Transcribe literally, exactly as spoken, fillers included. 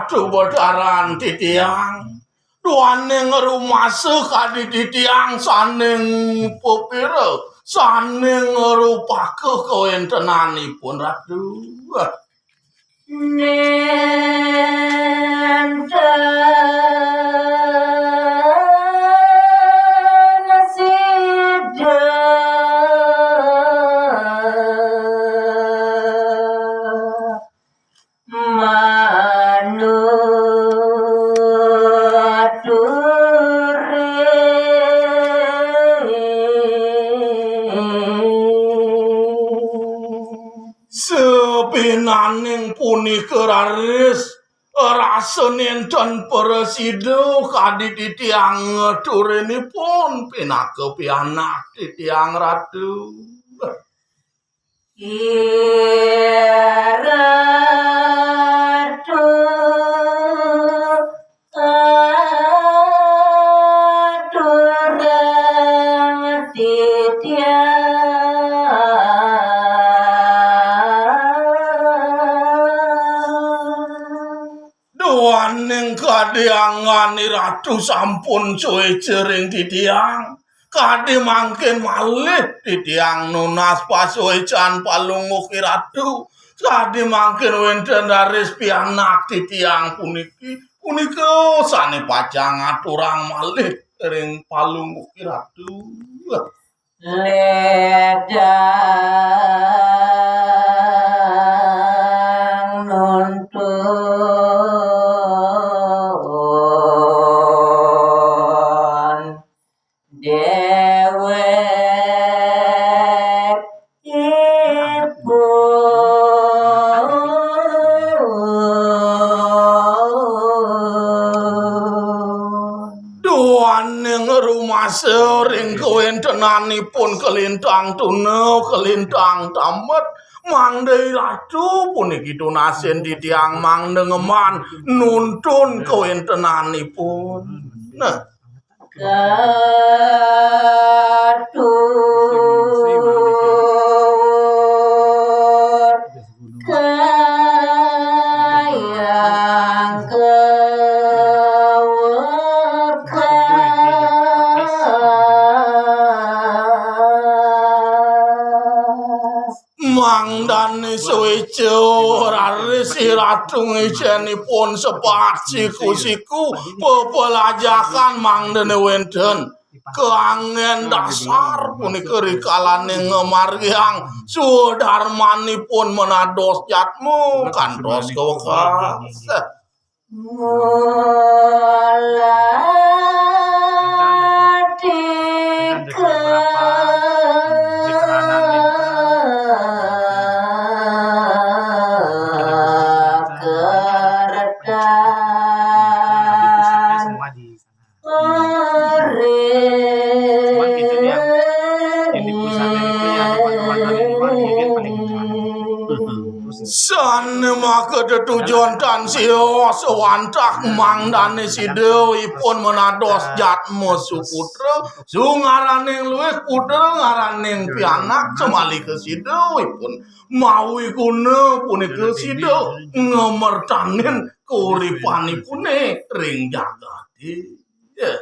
Dubedaran titiang. Duaning rumasa kadi titiang saning pepira, saning ngrupaka kawentenanipun Ratu. Nénten sida manuturi. Sapinaning punika raris rasa nénten prasida kadi titiang ngaturinipun pinaka pianak titiang Ratu. Iratu aturang titiang. Duaning kadi anggan Iratu sampun suéca ring titiang. Kadi mangkin malih titiang nunas pasuécan Palungguh Iratu. Kadi mangkin wénten raris pianak titiang puniki. Punika sané pacang aturang malih ring Palungguh Iratu. Ledang nuntun déwék ipun. Duaning rumasa ring kawéntenanipun kalintang tuna, kalintang tambet, mangda Iratu puniki tunasin titiang mangda ngeman nuntun kawéntenanipun. Nah, Katut kayang kawekas. Mangdané suéca raris Iratu ngicénipun sepat siku-siku pepelajahan mangdané wénten kaanggén dasar punika rikalaning ngamargiang swadarmanipun menados jatma kantos kawekas. Muladika kertan. Cuman itu dia. Yang di perusahaan itu ya, apa, teman-teman yang paling besar. Sané maka tetujon tan sios wantah mangdané sida ipun menados jatma suputra, sungaraning luih putra ngaraning pianak, samalika sida ipun mawi guna punika sida ngamertanin kauripanipuné ring jagaté. Ya.